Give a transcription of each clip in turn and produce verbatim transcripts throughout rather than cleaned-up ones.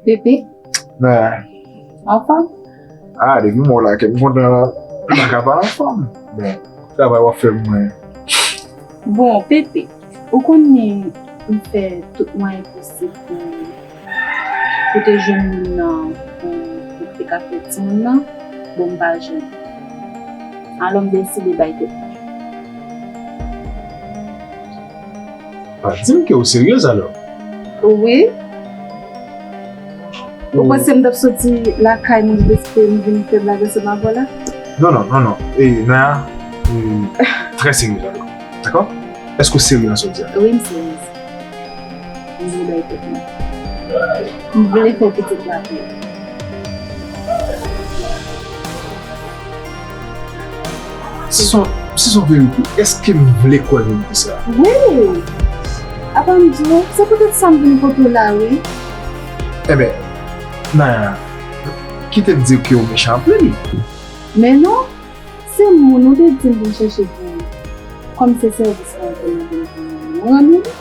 Pepe, anfòm? Ah, depi m wè w la, kè m kontan, m pa ka pa anfòm. Bon, travay w ap fè pou mwen. Bon, Pepe, ou konnen m fè tout mwayen posib pou, pou te jwenn moun nan, pou, pou te ka fè timoun nan, bon, m pa jwenn. Alò, m deside bay tèt mwen. Pa di m ke w seryez alò. Wi. Ou panse m t ap soti lakay mwen pou espere m vin fè blag ansanm avè w la? Non, non, non, non. E, Naya, e, trè serye la. Dakò? Èske w serye nan sa w di a? Wi, m serye. M vle bay tèt mwen. M vle fè pitit la pou ou. Si se yon, si se yon verite, èske m vle kwè verite sa a? Wi! Apa m di w, se poutèt sa m vin kote w la, wi. Enben, Naya, kite m di w ke w mechan anpil. Men non, se moun ou te di m pou m chèche pou ou. Kòm se sèvis mwen te mande m pou mwen, mwen rann ou li.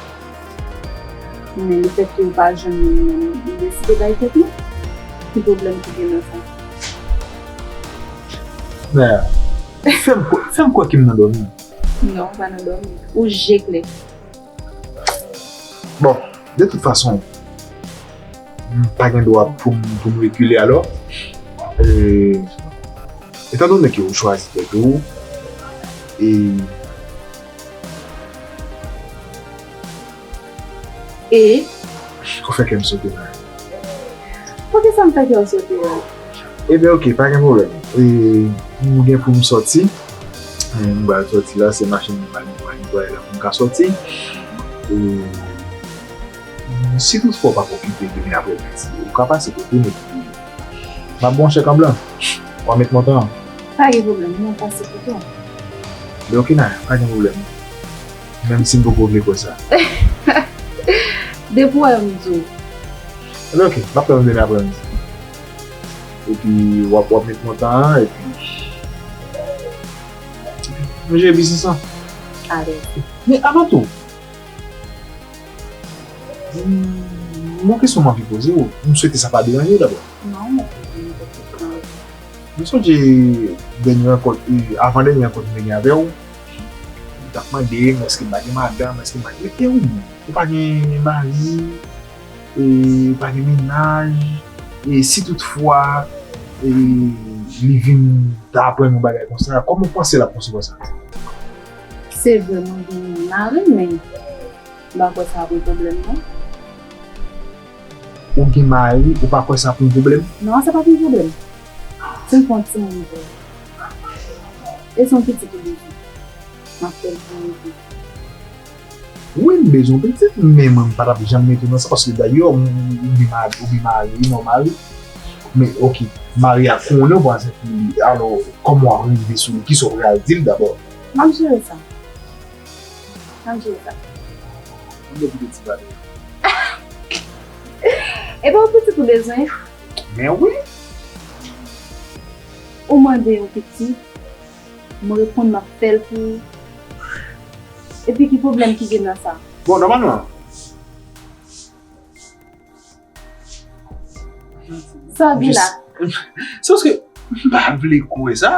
Men lefètke ou pa jwenn moun nan, ou deside bay tèt mwen. Ki pwoblèm ki gen nan sa? Naya, fè m kwè, fè m kwè ke m nan dòmi. Non, ou pa nan dòmi. Ou je klè. Bon, de tout fason, m pa gen dwa pou m, pou m rekile alò. E, etan done ke ou chwazi tèt ou, e, E? Ou fè kè m sote la. Poukisa m fè kè w sote a? Ebyen, oke, pa gen pwoblèm. E, m gen pou m sòti. E, m pral sòti la, se machin mwen pral netwaye la pou m ka sòti. E, si toutfwa w pa okipe demen aprèmidi, ou ka pase kote m epi m ap ba w yon chèk an blan. W a met montan an. Pa gen pwoblèm, mwen pase kote w. Men oke, Naya, pa gen pwoblèm. Menm si m poko vle kwè sa. Depi w wè m di w. Ebyen, oke, m ap tann ou demen aprèmidi. Epi, w ap, w ap met montan an, epi. Nou jere biznis lan. Alèz. Men avan tou, m, yon kesyon m anvi poze w, m swete sa pa deranje w dabò. Non, mwen pa gen nenpòt kesyon. M sonje dènye rankont, e, avan dènye rankont mwen te gen avè w, ou t ap mande m èske m pa gen madanm, èske m pa gen, e ou menm, ou pa gen mari, e ou pa gen mennaj, e si toutfwa, e li vin ta aprann yon bagay konsa, kòman w panse l ap konsevwa sa? Se vre, mwen gen mari, men m pa kwè sa ap yon pwoblèm, non. Ou gen mari, ou pa kwè sa ap yon pwoblèm? Non, sa p ap yon pwoblèm. Si m fè yon timoun pou ou. E se yon pitit ou bezwen. M ap fè l pou ou. Wi, m bezwen yon pitit, men mwen, m pa t ap janm mete w nan sa, paske dayè, ou, ou gen mari, ou gen mari, non, mari. Men, oke, mari a konnen w pa ansent pou li. Alò, kòman w ap rive sou li? Kisa w pral di l dabò? M ap jere sa. Ann jere sa. Mwen gen pitit ti bagay. Epi yon pitit ou bezwen? Men wi. Ou mande yon pitit, mwen reponn m ap fè l pou ou. Epi ki pwoblèm ki gen nan sa? Bon, nòmalman, Sa w di la? Se paske m pa vle kwè sa.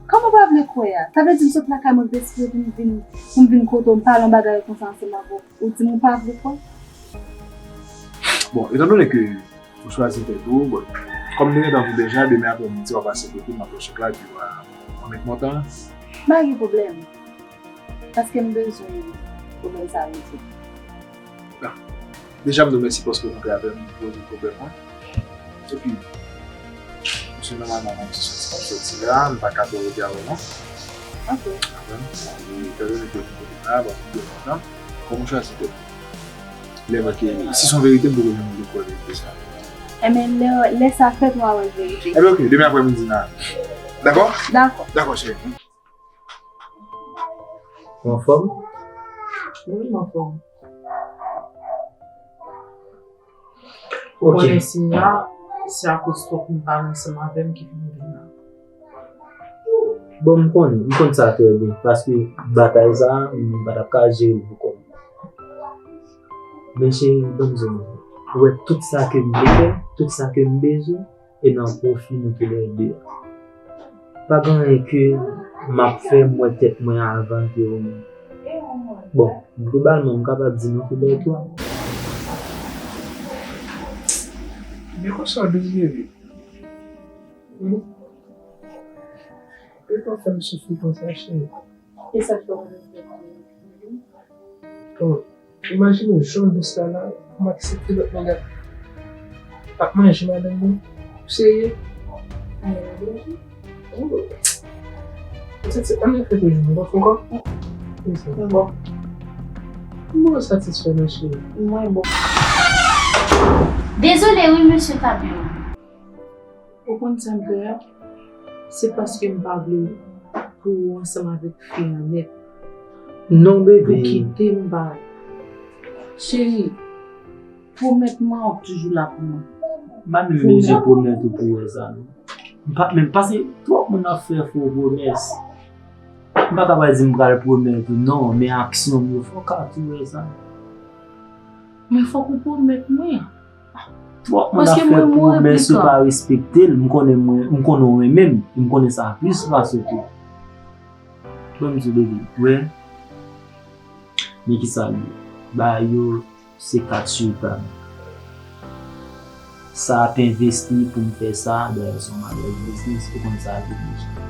Kòman w pa vle kwè a? Sa vle di m sot lakay mwen, m espere pou m vin, pou m vin kote w, m pale yon bagay konsa ansanm avè w. Ou di m ou pa vle kwè? Bon, etandone ke ou chwazi tèt ou, bon, kòm m te gentan di w deja, demen aprèmidi, w a pase kote m, m ap fè chèk la, epi w a, w a met montan an. Pa gen pwoblèm. Paske m bezwen pwoblèm sa rezoud. Bon. Deja, m di w mèsi paske w kanpe avè m pou rezoud pwoblèm mwen. Epi, misye nòmalman, mwen soti, m ap soti la, m pa ka twò rete avè w, non. Ok. Konprann? E, etandone ke m kote m la, bon, m byen kontan. Kòm ou chwazi tèt ou. Lè mwen ke, si se yon verite, m poko janm vle kwè verite sa. Enben, lè, lè sa fèt, w a wè verite. Enben, ok, demen aprèmidi, n a. Dakò? Dakò. Dakò, cheri. Ou anfòm? Wi, m anfòm. Ok. Konnen si a, se akoz twòp moun pale ansanm avè m ki fè m vin la. Bon, m konn, m konn sa trè byen, paske batay sa a, m pa t ap ka jere l pou kò m. Men cheri, ban m di w yon bagay. Ou wè tout sa ke m vle fè, tout sa ke m bezwen, e nan pwofi nou toulède a. Pa gen anyen ke m ap fè m wè tèt mwen avan ke ou menm. Bon, globalman, m kapab di nou toulètwa. Men konsa w bezwen viv. Hmm? Ou pa fè m soufri konsa, cheri. E sa k fè w vin fè m mal? Bon, imajine w jan w dous la la, pou m aksepte lòt nèg ap manje madanm mwen. Ou serye? Ayo, deja. Oh. Ou santi ann fè toujou, ou pa fè ankò? Wi, sa bon. Bon, satisfè, mon cheri. Mwen bon. Dezole wi, mesye Fabio. Ou konn sa m fè a? Se paske m pa vle pou ou ansanm avèk fi a nèt. Non, bebe. Pou kite m bay. Cheri, pwomèt mwen w ap toujou la pou mwen. M pa menm bezwen pwomèt ou pou wè sa, non. M pa menm, paske twòp moun ap fè fo pwomès. M pa ka pral di m pral pwomèt ou, non, men aksyon m yo, fò w ka tou wè sa. Men fòk ou pwomèt mwen. Twòp moun ap fè pwomès, ou pa respekte l. M konnen mwen, m konnen w renmen m. M konnen sa plis pase w tou. Ban m di w, bebe, wè. Men kisa l ye? Bagay yo, se kat sou tab. Sa ap envesti pou m fè sa, dayè se yon malèz biznis, ou konn sa vle di.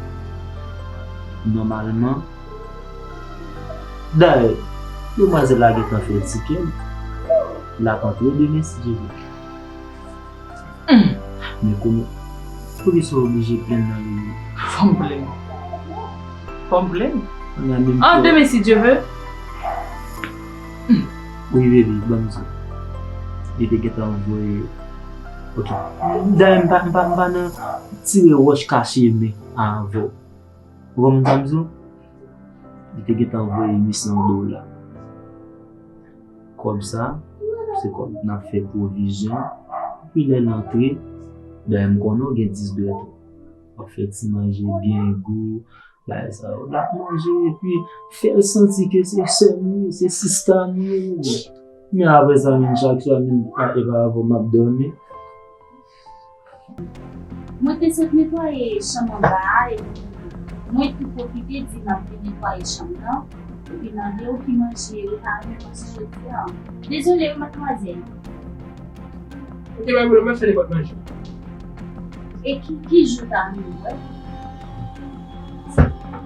Nòmalman, dayè, demwazèl la gentan fè tikè l. L ap antre demen si Dye vle. Hmm. Men kounye, poukisa w oblije plenn nan li? Fò m plenn. Fò m plenn. An demen si Dye vle. Hmm. Wi, bebe, ban m di w. Li te gentan voye. Ok. Dayè, m pa, m pa, m pa nan tire wòch kache men avè w. Ou konprann sa m di w? Li te gentan voye uit san dola. Kòb sa, se kòb n ap fè pwovizyon. Epi lè l antre, dayè m konnen w gen dis dwèt ou. W ap fè ti manje byen gou, bagay sa yo. L ap manje, epi fè l santi ke se sè m li ye, se sista m li ye. Men apre sa, menm chak swa, menm a, e pa avè w m ap dòmi. Mwen te sot netwaye chanm anba a, epi mwen tou pwofite di m ap vin netwaye chanm nan, epi mande w ki manje ou ta renmen manje jodi a. Dezole wi, madmwazèl. Ok, pa pwoblèm, m ap fè nenpòt manje. E ki, ki jou w ta renmen wè?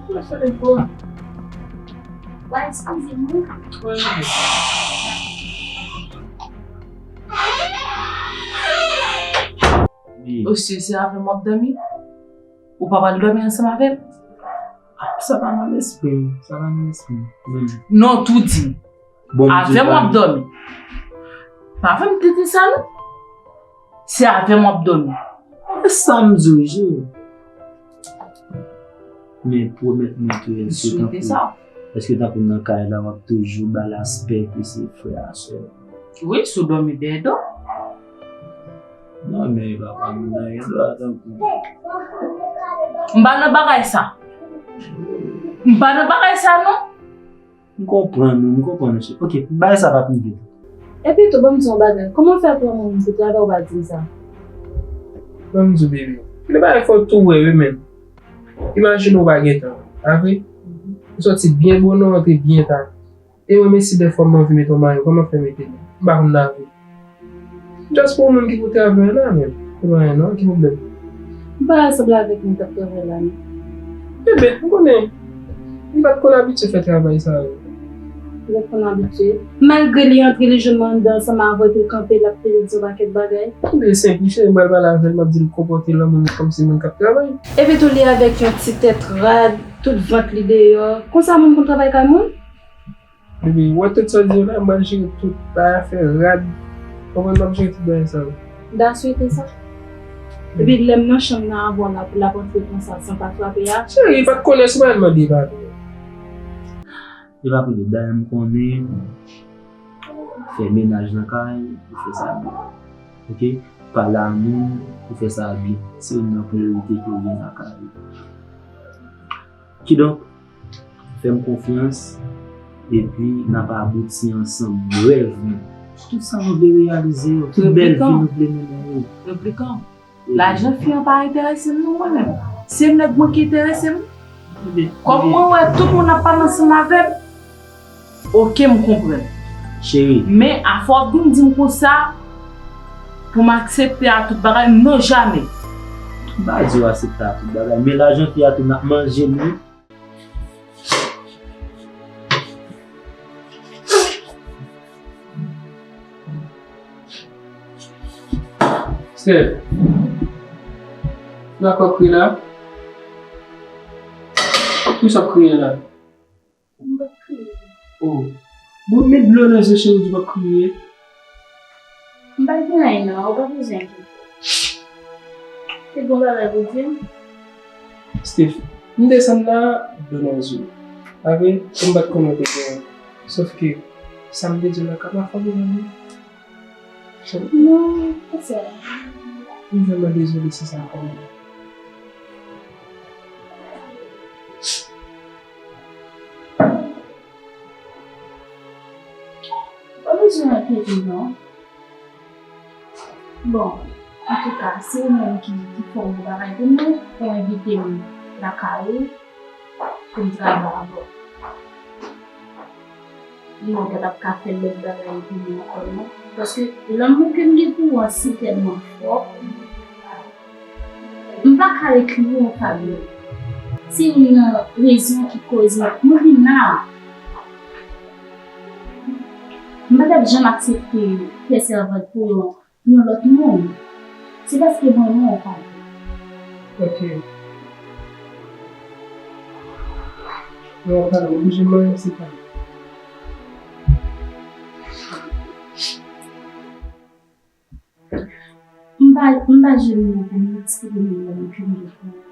M ap fè nenpòt. Wa eskize m wi. Wi, wi. Wi. Osye, se avè m w ap dòmi? Ou pa pral dòmi ansanm avè m? Ah, sa pa nan lespri m, sa pa nan lespri m. Wi. Non, tou di m. Bon, avè m w ap dòmi. Pa fè m tete sa, non. Se avè m w ap dòmi. E sa m di w, cheri. Men pwomèt mwen ke èske tankou, èske tankou nan kay la, w ap toujou ba l aspè ke se frè a sè? Wi, si w dòmi dèyè do. Non, men papa, m nan yon dwa tankou. M pa nan bagay sa. M pa nan bagay sa, non. M konprann ou, m konprann ou, cheri. Ok, bagay sa p ap rive. Epi tou, ban m di yon bagay. Kòman w fè pran moun pou travay ou pa di m sa? Ban m di w, bebe. Gen de bagay fò w tou wè, wi, menm. Imajine w pa gen tan, pa vre? Ou sòti byen bonè, w antre byen ta. E mwen, menm si dèfwa m anvi mete yon mayo, kòman fè mete li? M pa konn lave. Just pou moun ki pou travay la, menm. Se pa anyen non, ki pwoblèm? M pa sanble avèk moun k ap travay la, non. Bebe, m konnen. Li pa t konn abitye fè travay sa yo. Li pa t konn abitye. Malgre li antre, li jwenn mwen anndan ansanm avè w, epi l kanpe, l ap pede di yon pakèt bagay. Bebe, senp, wi, cheri, m pral pale avè l, m ap di l konpòte l an moun kòmsi moun k ap travay. Epi tou, li avèk yon ti tèt rad, tout vant li deyò. Konsa moun konn travay kay moun? Bebe, ou wè tout sa w di yo la, m pral jere tout, bay afè rad. Konprann, m ap jere tout bagay sa yo. M ta swete sa. Epi lè m nan chanm nan avè w la, pou l ap antre konsa, san pa frape a. Cheri, li pa t konnen si w pa al mande, pa vre. Li pa konnen, dayè m konnen, fè menaj nan kay, ou fè sa byen. Ok? Pale a moun, ou fè sa byen. Se youn nan priyorite ke w gen nan kay ou. Kidonk, fè m konfyans, epi n ap abouti ansanm rèv nou. Tout sa nou vle reyalize yo, tout bèl vi nou vle mennen yo. Replikan, lajan fi an pa enterese m non mwen menm. Se nèg mwen ki enterese m. Kòm mwen wè tout moun ap pale ansanm avè m, oke, m konprann. Cheri. Men afè w ap vin di m konsa pou m aksepte a tout bagay, non, jamè. M pa di w aksepte a tout bagay, men lajan fi a tou n ap manje l wi. Steph, ou dakò kriye la? Poukisa w ap kriye la? M p ap kriye. Oh. Bon, met dlo nan je cheri, ou di w ap kriye. M pa gen anyen non, ou pa bezwen enkyete. Te gon bagay pou di m? Steph, m desann la, dlo nan je. Pa vre, m pa t konnen w te gen. Sòf ke sa m te di w la ka pa fè w nan. Non, pa sa. M vrèman dezole si sa kòmanse. Pa bezwen enkyete non. Bon, antouka, se ou menm ki, ki fè yon bagay pou mwen, pou envite m lakay ou, pou m travay avè w. Mwen pa t ap ka fè lòt bagay pou mwen ankò non. Paske lanmou ke m gen pou ou an si tèlman fò. M pa ka ret lwen w, Fabio. Se youn nan rezon ki koz mwen vin la. M pa t ap janm aksepte fè sèvant pou yon, yon lòt moun. Se paske m renmen w, Fabio. Ok. Non, pa oblije mwen, se pa. M pa, m pa jwenn mo pou m eksprime lanmou ke m gen pou ou.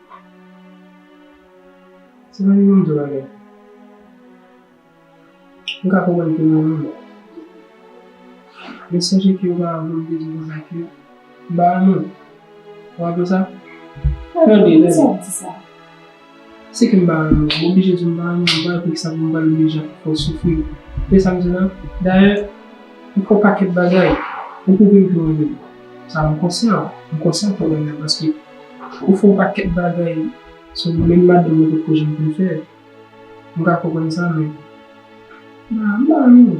Se pa li menm tou bagay. M ka konprann ke m renmen w. Men sonje ke oparava m te di w konsa ke m pa renmen w. Ou raple sa? Tande, tande. Poukisa w di sa? Se ke m pa renmen w, m oblije di w m pa renmen w, m pa wè poukisa pou m pral oblije ap fè w soufri. Se sa m di w la. Dayè, ou fè yon pakèt bagay, ou pwouve m ke w renmen m. Sa m konsyan, m konsyan ke w renmen m, paske ou fè yon pakèt bagay sou menm madanm mwen potko janm fin fè. M ka konprann sa, men m pa, m pa renmen w.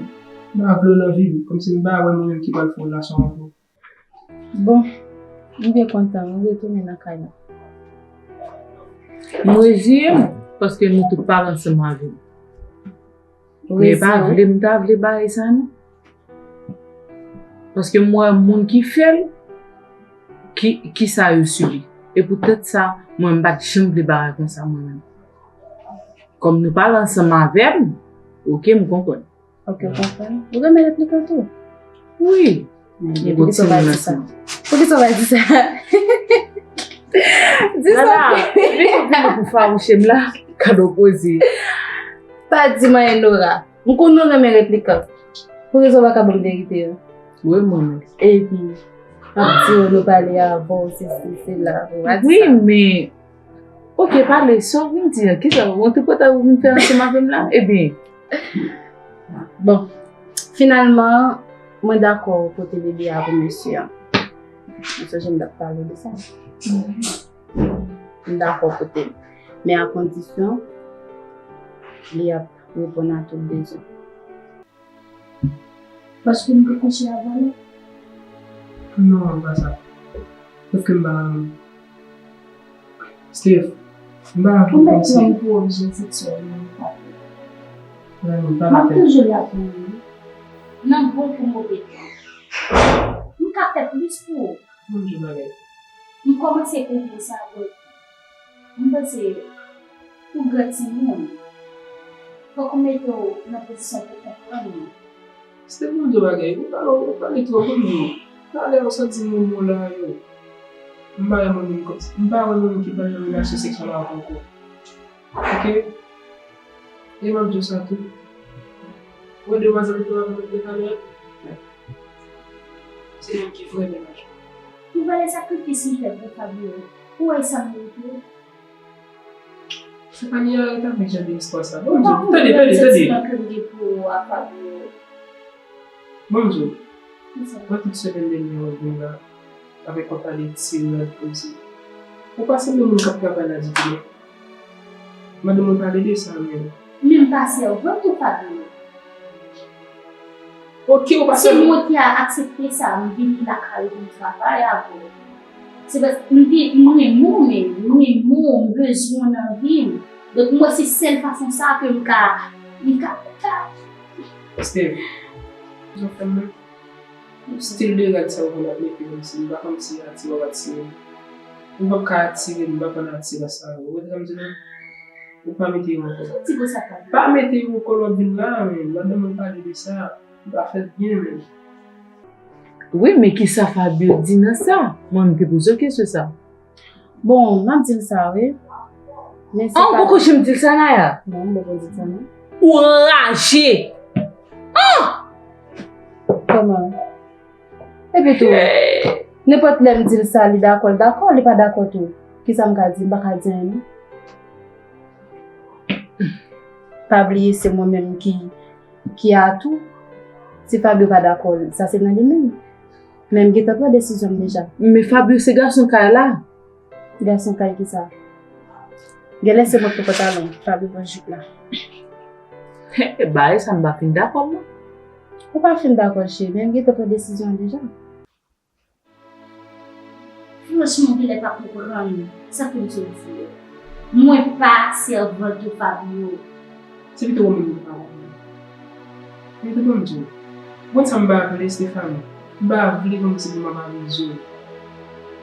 M pa vle w nan vi m, kòmsi m pa wè mwen menm ki pral fè yon relasyon avè w. Bon, m byen kontan, m retounen nan kay la. M reziye m, paske nou tout pale ansanm avè m. Men pa vle m ta vle bagay sa non. Paske m wè moun ki fè l, ki, ki sa yo sibi. E poutèt sa, mwen m pa t janm vle bagay konsa mwen menm. Kòm nou pale ansanm avè m, oke, m konprann. Ok, ou konprann? Ou renmen replikan tou? Wi. Poukisa w pa di sa? Poukisa w pa di sa? Di sa. Nana, vini pou fawouche m la, kado poze. Pa di m anyen, Nora. M konnen w renmen replikan. Poukisa w pa ka ban m verite an? Wi, mwen menm. Epi, ap di w nou pale avan w, se si, se la. Ou pa di sa. Wi, men, oke, pale, sa w vin di an? Kisa, yon tripotay ou vin fè ansanm avè m la? Ebyen, Bon, finalman, mwen dakò pote bebe a pou mesye an. Mwen sonje m t ap pale de sa. M dakò pote l. Men a kondisyon, li ap reponn a tout bezwen. Paske m te kouche avè l? Non, pa sa. Paske m pa Steph, m pa vle kòmsi. Ou mèt pran m pou objè seksyèl mwen, Fabio. M ap toujou la pou ou wi. Nan bon kou move tan. M ka fè plis pou ou. Bon, m di w bagay. M kòmanse konprann sa, but m panse ou gran timoun. Fòk ou mete w nan pozisyon pou konprann li. Steph, ban m di w bagay, ou pale, ou pale twòp, ban m di w. Talè ou sot di m yon mo la yo. M pa wè moun menm kòmsi, m pa wè moun ki pa nan relasyon seksyèl avè w ankò. Oke? E m ap di w sa tou. Ou wè demwazèl ou te wè avè m talè a? Se moun ki vrèman laj. Pou valè sakrifis li fè pou Fabio, ou wè sa merite? Stefania, retabli jan de espwa sa. Bon, tande, tande, tande. Ou pa konprann santiman ke m gen pou ou a, Fabio. Bon, Mwen tout semèn dènye w vin la avèk yon pale ti rad kòmsi. Ou pa sanble moun k ap travay la ditou non. Madanm mwen pale de sa menm. Men m pa sèvant ou Fabio. Ok, ou pa sèvant. Si mwen te aksepte sa, m vini lakay ou pou m travay avè w. Se paske m te, m renmen w, men m renmen w, m bezwen w nan vi m. Donk, mwen se sèl fason sa ke m ka, m ka, m ka. Steve, sa w fè m nan? Stil de rad sa ou konn ap mete kòmsi, m pa konn si atire w ap atire m. Ou p ap ka atire m, m pa konn atire sa yo. Ou konprann sa m di la? Ou pa mete yo ankò. Ti bo sa pa. Pa mete yo ankò lè w vin la, men madanm mwen pale de sa. M pa fè l byen, men. Wi, men kisa Fabio di nan sa? Mwen, m te poze w kesyon sa. Bon, m ap di l sa, wi. Men se An, pa poko janm di l sa, Naya? Non, m poko di l sa, non. Ou anraje! An! Kòman? Epi tou, nenpòt lè m di l sa, li dakò, l dakò, li pa dakò tou. Kisa m ka di? M pa ka di anyen, non. Pa bliye, se mwen menm ki, ki atou. Si Fabio pa dakò, sa se nan li menm. Men m gentan pran desizyon m deja. Men Fabio se gason kay la. Gason kay kisa? Genlè se mwen k pran pantalon, Fabio pran jip la. Bagay sa m pa fin dakò non. Ou pa fin dakò, cheri, men m gentan pran desizyon an deja. Franchman, genlè pa konprann sa ke m sot di yo. Mwen pa sèvant ou Fabio. Se pito ou menm ki pa konprann. Men tande m di w. Ou konn sa m pa vle, Stephanie? M pa vle kòmsi pou m ap abize w.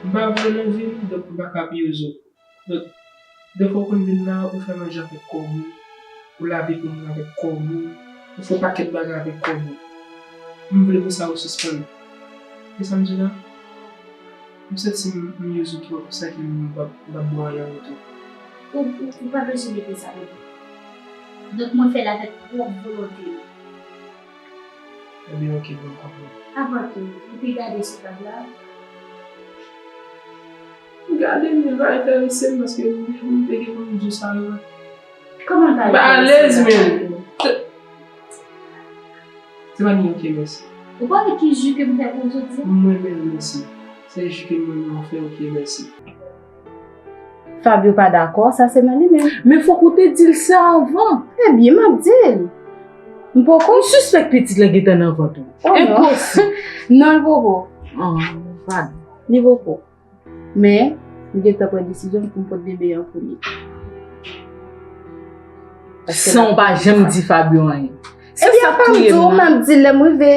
M pa vle nan vi m, donk m pa ka abize w. Donk, defwa ou konn vin la, ou fè manje avèk kòb ou, ou lave pou moun avèk kòb ou, ou fè yon pakèt bagay avèk kòb ou. M vle pou sa ou sispann. E sa m di la? M santi m, m use ou twòp, sa ki m p ap, m p ap ba w anyen an retou. Ou, ou, ou pa bezwen mete sa nan tèt ou. Donk, mwen fè l avèk pwòp volonte m. Ebyen, oke, bon, m konprann. Apa tou, ou te gade sou tab la? M gade, men l pa enterese m, paske ou, ou te gen pou m di w sa yo. Kòman l pa enterese w? M pa alèz, men. Se pa ni oke, mèsi. Ou pa wè ki ji ke m fè pou ou jodi a? M renmen l, mèsi. Se ji ke m renmen w fè, oke, mèsi. Fabio pa dakò, sa se nan li menm. Men fòk ou te di l sa anvan. Ebyen, m ap di l. M poko. M sispèk pitit la gentan nan vant ou. Oh, non. Enposib. Non, l poko. Ah, padon. Li poko. Men, m gentan pran desizyon pou m pot bebe an pou li. Paske San w pa janm di Fabio anyen. Se sa k touye m nan. Ebyen, apa m di w, m ap di l lè m rive.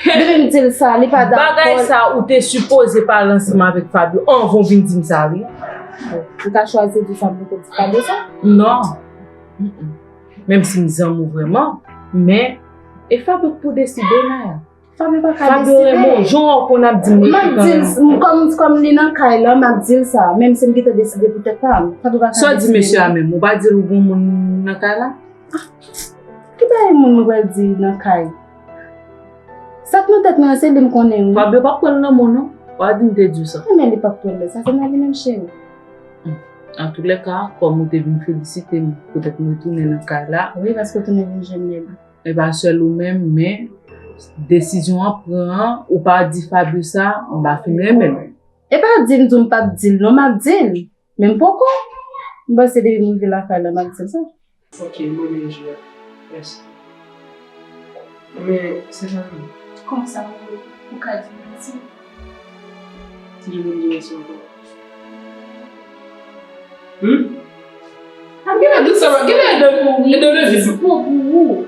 Depi m di l sa, li pa dakò. Bagay sa, ou te sipoze pale ansanm avèk Fabio anvan w vin di m sa, wi. Ou ka chwazi di sa pou w di Fabio sa? Non. Mm-mm. Menm si m zanmi w vrèman, men e Fabio k pou deside, Naya. Fabio pa ka deside. Fabio renmen w, jan w konn ap di m. M ap di l, kòm, kòm li nan kay la, m ap di l sa, menm si m gentan deside pou tèt pa m. Fabio pa ka deside. Sa w di mesye a menm, ou pa di l ou gen moun nan kay la? Ah, ki bagay moun mwen pral di nan kay? Sa k nan tèt mwen an, se li m konnen, wi. Fabio p ap pran l nan men w, non. Pa di m te di w sa. Non, men li p ap pran l, sa se nan li menm, cheri. Hmm. Antoulèka, kòm ou te vin felisite m, poutèt m retounen nan kay la. Wi, paske w tounen vin jwenn li. E pa sèl ou menm, men desizyon an pran an, ou pa di Fabio sa, m pa fin renmen l. E pa di m di w m p ap di l, non, m ap di l. Men m poko. M panse depi m rive lakay la, m ap di l sa. Ok, m renmen jwe a. Mèsi. Men, se sa menm. Konsa, ou, ou ka di mèsi. Si je veux dire ça encore. Hmm? Genlè tout sa, genlè de, de, de vide. Pou ou.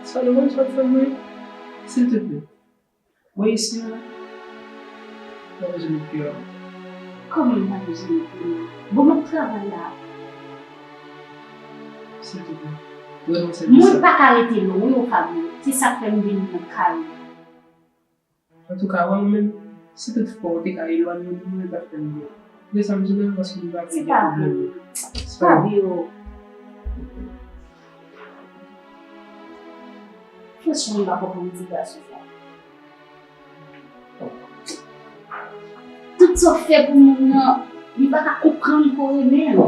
Sa nou menm sa fè mwen. S'il te plaît. Mwen isi la. Mwen bezwen met pye a. Kòman m pa bezwen met pye m? Bon, m ap travay la. S'il te plaît. Mwen pa ka rete lwen w, Fabio. Se sa k fè m vin nan kay ou. Antouka, wè mwen menm, si tout fwa ou te ka elwanye w de mwen, li t ap fè m byen. Se sa m di w la, paske m pa vle gen pwoblèm. Se pa vre. Fabio. Franchman, m pa konprann ti gason sa. Tout sa w fè pou moun nan, li pa ka konprann ke w renmen l.